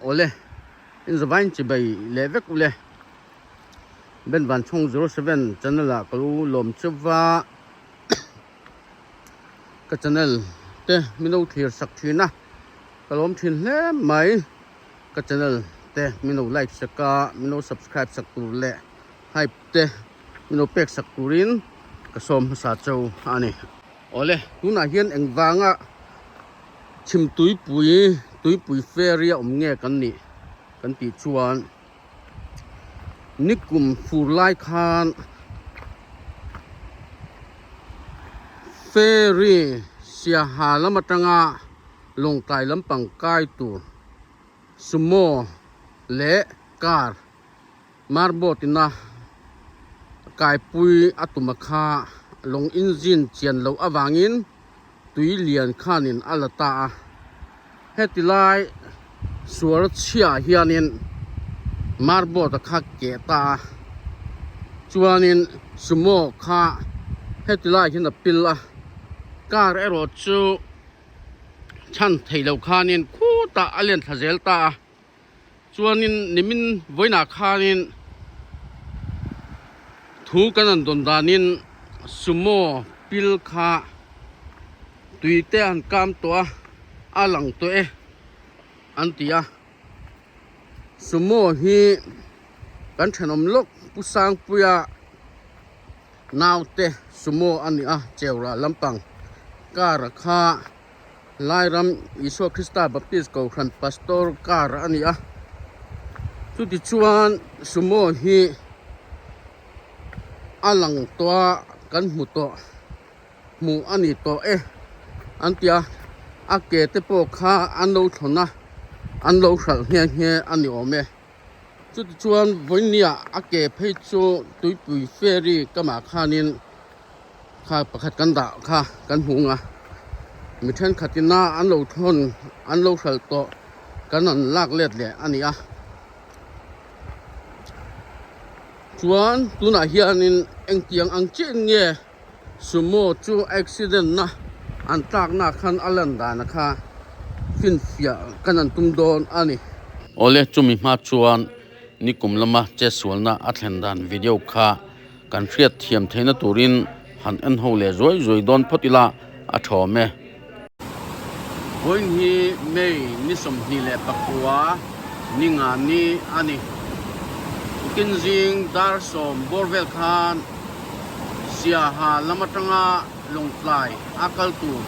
Awle in zavain chibai leh vek ule. Ben Vanchhawng 07 channel ah ka lo lawm cheuva ka channel te min lo thlir sak thin a ka lawm thin hle mai ka channel te min lo like sak a min lo subscribe sak tur leh hype te min lo pek sak turin ka sawm hmasa cheu a ni. Awle tunah hian engvanga chhim tuipui tuipui ferry a awm nge kan nih kan tih chuan Nikum fur lai khan ferry Siaha lam atanga Lawngtlai lampang kai tur sumo leh car marboat ina kaipui a tum a kha lawng engine chian loh avangin tui lian khanin a la ta a, heti lai sual chhiah hianin marboat a kha keh ta a, chuanin sumo kha heti lai hian a pil a, car erawh chu chhan theih loh khanin khutah a len thla zel ta a. Chuanin nimin vawiinah khanin thu kan han dawn danin sumo pil kha tui te an kam tawh a, a lang tawh e an ti a. Sumo hi kan thenawm lawk Pu Sangpuia naute sumo a ni a, Cheurah lampang car kha. Lairam Isua Krista Baptist Kohhran Pastor car a ni a, chutichuan sumo hi a lang tawh a kan hmu tawh hmuh a ni tawh e an ti a, a ke te pawh kha an lo thlawn a an lo hralh nghe nghe a ni awm e, chutichuan vawinia a ke phei chu tuipui ferry kamah khanin. Kha pakhat kan dah kha kan hmu ang a, mi thenkhat ina an lo thawn an lo hralh tawh kan rawn lak let leh a ni a. Chuan tunah hianin engtiang ang chiah nge sumo chu accident na an tlakna khan a lan dan kha finfiah kan an tum dawn a ni. Awle chumi hma chuan nikum lama chetsualna a thlen dan video kha Kan hriat thiam theihna turin han en ho leh zuai zuai dawn phawt ila a thawm e. Vawiin hi May ni 29 ni nga ni a ni. Tukin zing dar sawm bawr vel khan Siaha lam atanga Lawngtlai a kal tur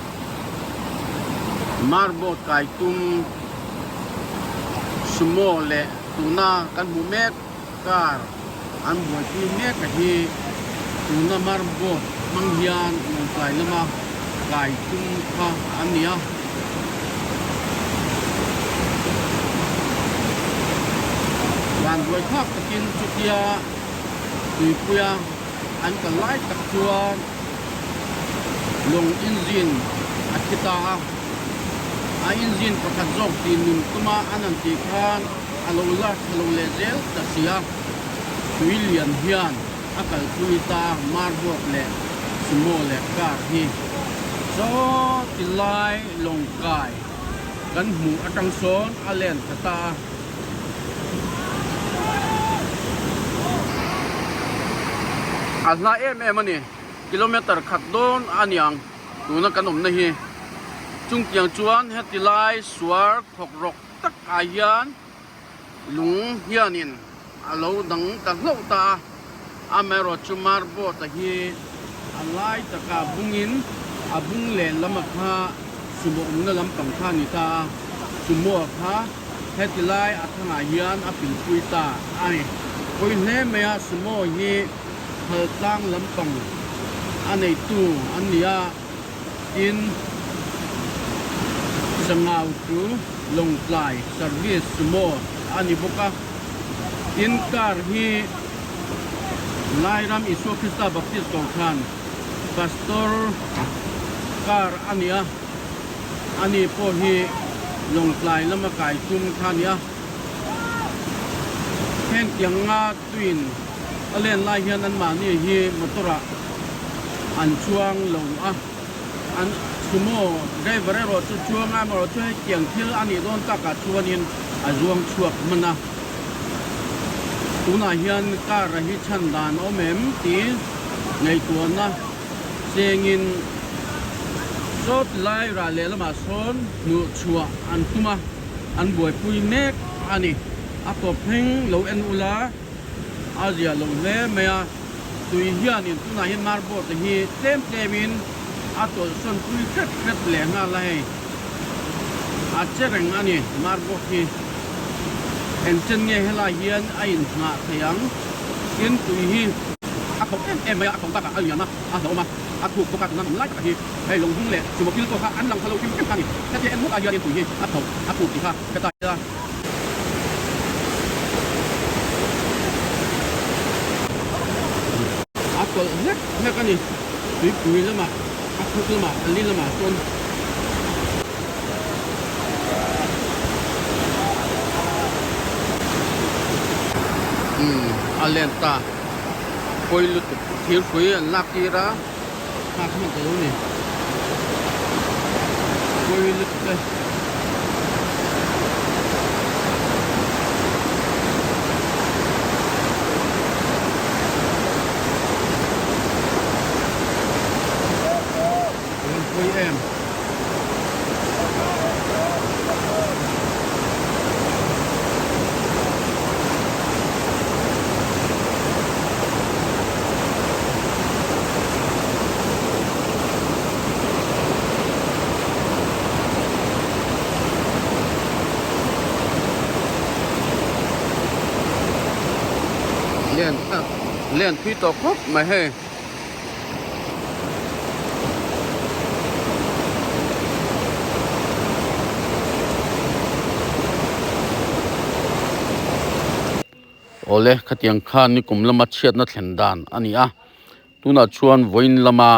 Marboat kai tum Sumo leh tuna kan hmuh mek Car an buaipui mek a hi tuna marboat hmang hian Lawngtlai lama kai tum kha an ni a. Van buai thlak takin chutia tuipuia an kal lai tak chuan lawng engine a thi ta a, a engine pakhat zawk tih nun tuma an han tih khan A lo la tha lo leh zel ta si a, tui lian hian a kalpui ta marboat leh sumo leh car hi chaw ti lai lawngkai kan hmuh atang sawn a len tha ta a. A hla em em a ni, kilometer khat dawn a niang tuna kan awmna hi. Chungtiang chuan heti lai suar thawk rawk. Tak ah hian lung hianin a lo dang ta hlauh ta a, amaherawhchu marboat a hi a lai takah bungin a bung leh lam a kha sumo awmna lampang kha a ni ta a, sumo a kha heti lai a thangah hian a pilpui ta a ni. Pawi hle mai a, sumo hi phal tlang lampang a neitu an ni a. Tin, Sangau chu Lawngtlai Service Sumo a ni bawk a. Tin, car hi Lairam Isua Krista Baptist Kohhran Pastor car a ni a, ani pawh hi Lawngtlai lama kai tum kha a ni a. Heng tianga tuin a len lai hian anmahni hi motor ah an chuang lo a, an sumo driver erawh chu chuang a, amaherawh chu hetiang thil a nih dawn takah chuanin A zuang chhuak hman a. Tunah hian car a hi chhan dan a awm em tih ngaihtuahna chengin saw tilai rah leh lamah sawn hnuh chhuah an tum a, an buaipui mek a ni. A tawp thleng lo en ula a ziah lo hle mai a, tui hianin tunah hian marboard te hi tlem tlemin a tawlhsawn pui hret hret leh nghal a hei. A che reng a ni marboard hi. Engchen nge helai hian a inhnah thei ang? Tin tui hi a khauh em em mai a, a khauh bakah a lian a, a hlauhawm a, a thuk bawk a, tuna awm lai takah hi hei lawng hung leh sumo pil pawh kha an lang kha lo hrim hrim kha a ni. Hetia en ngawt ah hianin tui hi a khauh, a thuk tih kha hre ta ila. A tawlh hlek hlek a ni, tuipui lamah, a thuk lamah, a li lamah chuan. Umm a len ta pawi lutuk thir hrui an lak tir a nghak hman ta lo ni pawi lutuk e. Pawi em. Len len thui tawh khawp mai hei. Awle khatiang khan nikum lama chhiatna thlen dan a ni a tunah chuan vawiin lama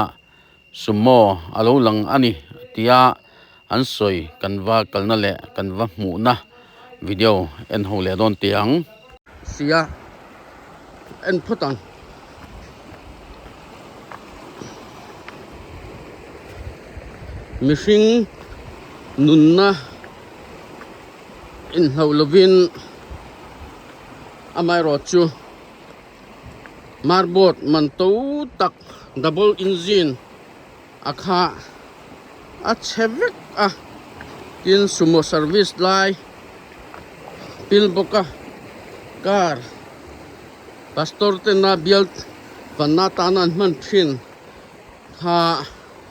sumo a lo lang a ni tia an sawi kan va kalna leh kan va hmuhna video en ho leh dawn teh ang. Sia en phawt ang. Mihring nunna inhloh lovin amaherawh chu marboard man to tak double engine a kha a chhe vek a tin sumo service lai pil bawk a car. Pastor tena bial fanna tana an hman thin kha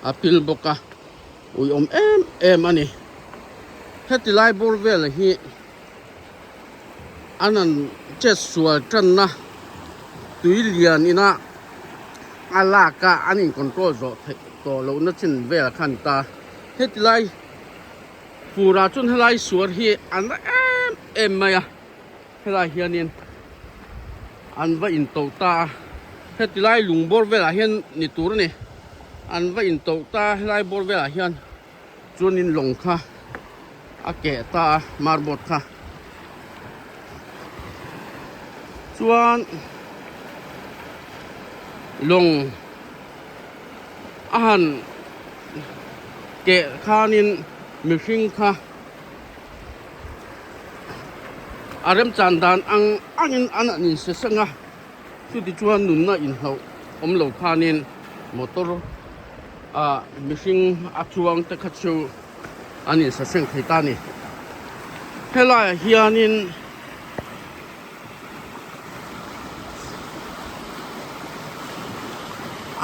a pil bawk a, uiawm em em a ni. Heti lai bawr vel hi an han chet sual tanna tui lian ina a lak a an in control zawh theih tawh lohna chin vel kha a ni ta. Heti lai furah chuan helai suar hi a na em em mai a. Helai hianin an va in to ta a, heti lai lung bawr velah hian ni tur a ni, an va in to ta a helai bawr velah hian chuanin lawng kha a keh ta a marboard kha chuan lawng a han keh khanin mihring kha. A remchan dan ang angin an an inse seng a, chuti chuan nunna inhlauh awm lo khanin motor ah mihring a chuang te kha chu an inse seng thei ta a ni. Helaiah hianin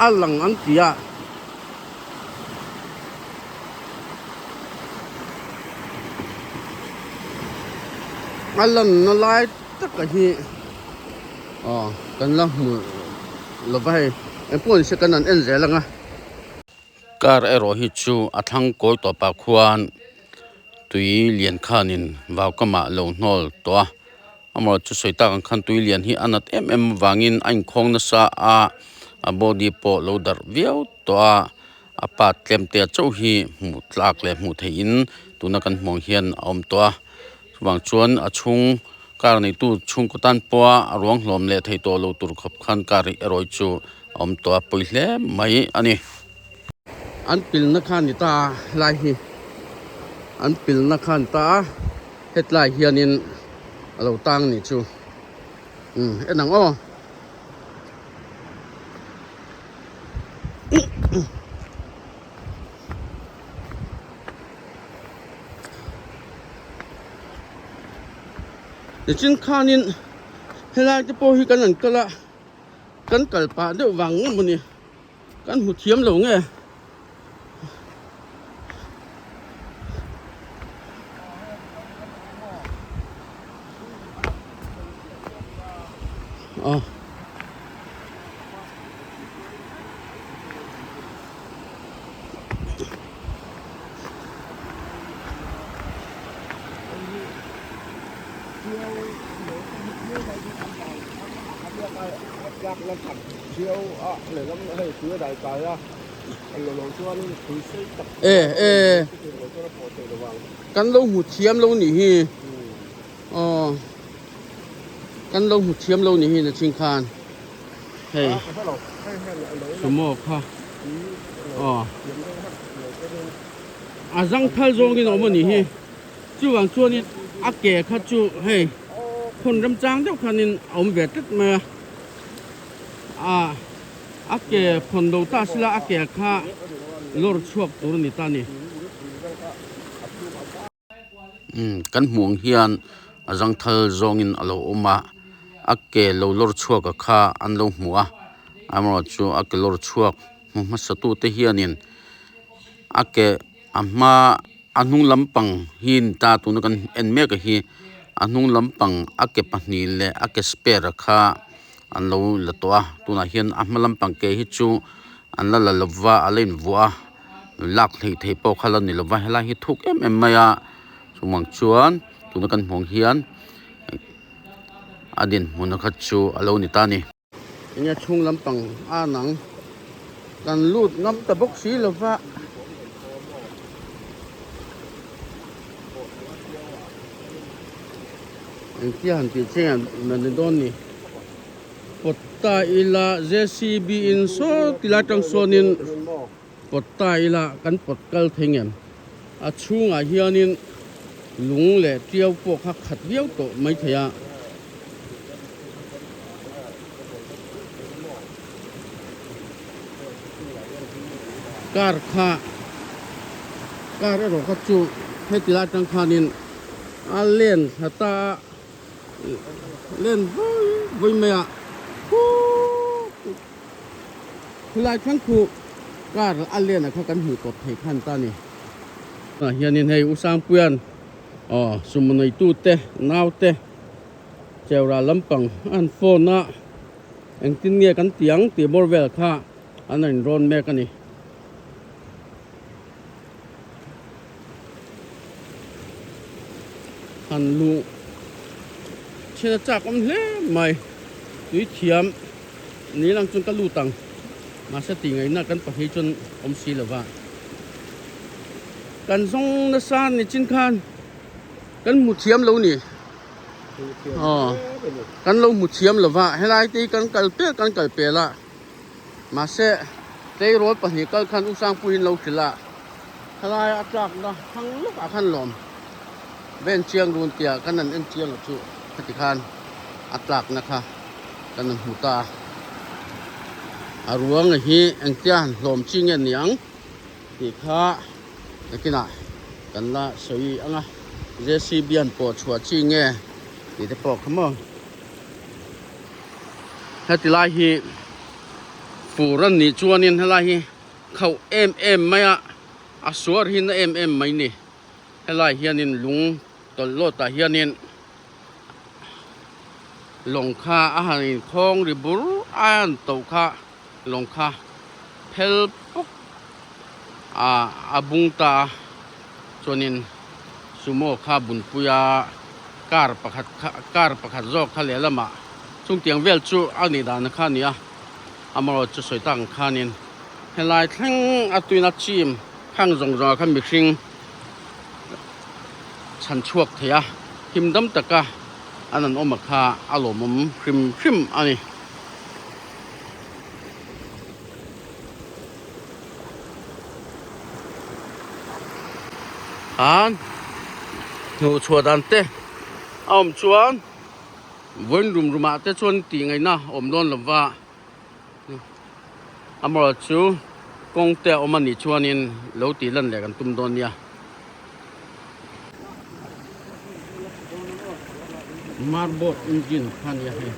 a lang an ti a. A lanna lai taka hi aw kan la hmu lova hei engpawh ni se kan han en zel ang a. Car erawh hi chu a thlang kawi tawpah khuan tui lian khanin vau kamah lo hnawl tawh a. Amaherawhchu chu sawi tak ang khan tui lian hi a nat em em avangin a inkhawng nasa a, a body pawh lo darh viau tawh a, a part tlem te chauh hi hmuh tlak leh hmuh theih in tuna kan hmuh ang hian a awm tawh a, chuvang chuan a chhung car neitu chhungkaw tan pawha a ruang hlawm leh thei tawh lo tur khawp khan car erawh hi chu a awm tawh a pawi hle mai a ni. An pilna kha a ni ta a, helai hi an pilna kha a ni ta a. Hetlai hianin a lo tang nih chu. Umm en ang aw. Nichin khanin helai te pawh hi kan han kal a, kan kal pah deuh vang nge mawni kan hmu thiam lo nge. Aw. E e kan lo hmu thiam lo nih hi aw kan lo hmu thiam lo nih hi na ching khan hei sumo kha aw a zangthal zawngin a awm a nih hi chuvang chuanin a ke kha chu hei hun remchang deuh khanin a awm ve tlat mai a ah a ke khawn lo ta sila a ke kha lawr chhuak tur a ni ta a ni. Umm kan hmuh ang hian a zangthal zawngin a lo awm a a ke lo lawr chhuak a kha an lo hmu a amaherawhchu a ke lawr chhuak hmu hmasa tute hianin a ke a hma a hnung lampang hi ni ta tuna kan en mek a hi a hnung lampang a ke pahnih leh a ke spare a kha an lo la tawh a tunah hian a hma lampang ke hi chu an la la lova a la invuah a. Lak hleih theih pawh kha la ni lova helai hi thuk em em mai a chuvang chuan tuna kan hmuh ang hian a dinhmun kha chu a lo ni ta a ni. Enge chhung lampang a nang kan lut ngam ta bawk si lova. Engtia han tih chiang an ni dawn ni. Pawt ta ila JCB in saw tilai tang sawnin pawt ta ila kan pawt kal thei ngem. A chhungah hianin lung leh tiau pawh kha khat viau tawh mai thei a. Car kha car erawh kha chu heti lai tang khanin a len thla ta a. Len vawi vawi mai a khup khulai khan khu car a len ah kha kan hmuh tawp thei khan ta ni ah hianin hei u Sangpuian aw sumo neitu te nau te chewra lampang a han phone a engtin nge kan ti ang tih bawr vel kha an rawn rawn mek a ni. Han luh chhin a chak awm hle mai tui thiam ni lang chuan ka lut ang mahse tih ngaihna kan pahnih chuan awm si lo va kan zawng nasa ni chin khan kan hmu thiam lo ni aw kan lo hmu thiam lo va helai te hi kan kal pel kan kal pel a. Mahse, tleirawl pahnih kal khan U Sangpuiin lo hrilh a, helai a tlakna thlang lawkah khan lawm ven chiang run tia kan han en chiang a chu khati khan a tlakna kha kan han hmu ta a. A ruang hi engtia han hlawm chi nge ni ang tih kha nakinah kan la sawi ang a, JCB an pawh chhuah chi nge tih te pawh kha maw. Heti lai hi fur an nih chuanin helai hi khauh em em mai a, a suar hi na em em mai ni. Helai hianin lung tawlh lawt ah hianin lawng kha a han inkhawng ri bur a an toh kha lawng kha phel pawk ah a bung ta a chuanin sumo kha bunpui a car pakhat kha car pakhat zawk kha lehlamah chungtiang vel chu a nih dan kha a ni a amaherawhchu chu sawi tak ang khanin helai thleng a tuina chim khang zawng zawng ah khan mihring chhan chhuak thei a him dam taka an an awm a kha a lawmawm hrim hrim a ni. An Hnuh chhuah dan te a awm chuan vawiin rum rumah te chuan tih ngaihna a awm dawn lo va amaherawh chu kawng te a awm a nih chuanin lo tih lan leh kan tum dawn nia. Marboard engine kha nia hei.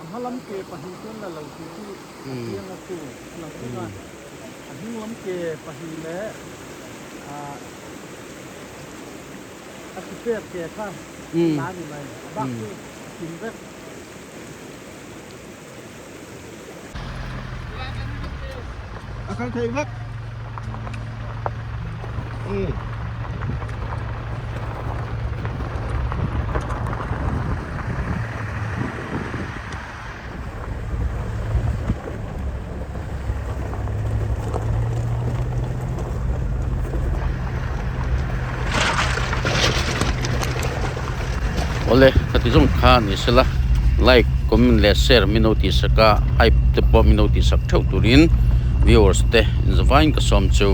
A hma lam ke pahnih chuan la lo tih chu a chiang a chu a lang vek a, a hnung lam ke pahnih leh ah a sipek ke kha la a ni mai, a bak chu a kim vek. A kal thei vek. Awle ka ti zawng kha ni sela like comment leh share min lo tih sak a hype te pawh min lo tih sak theuh turin viewers te inzavain ka sawm chu.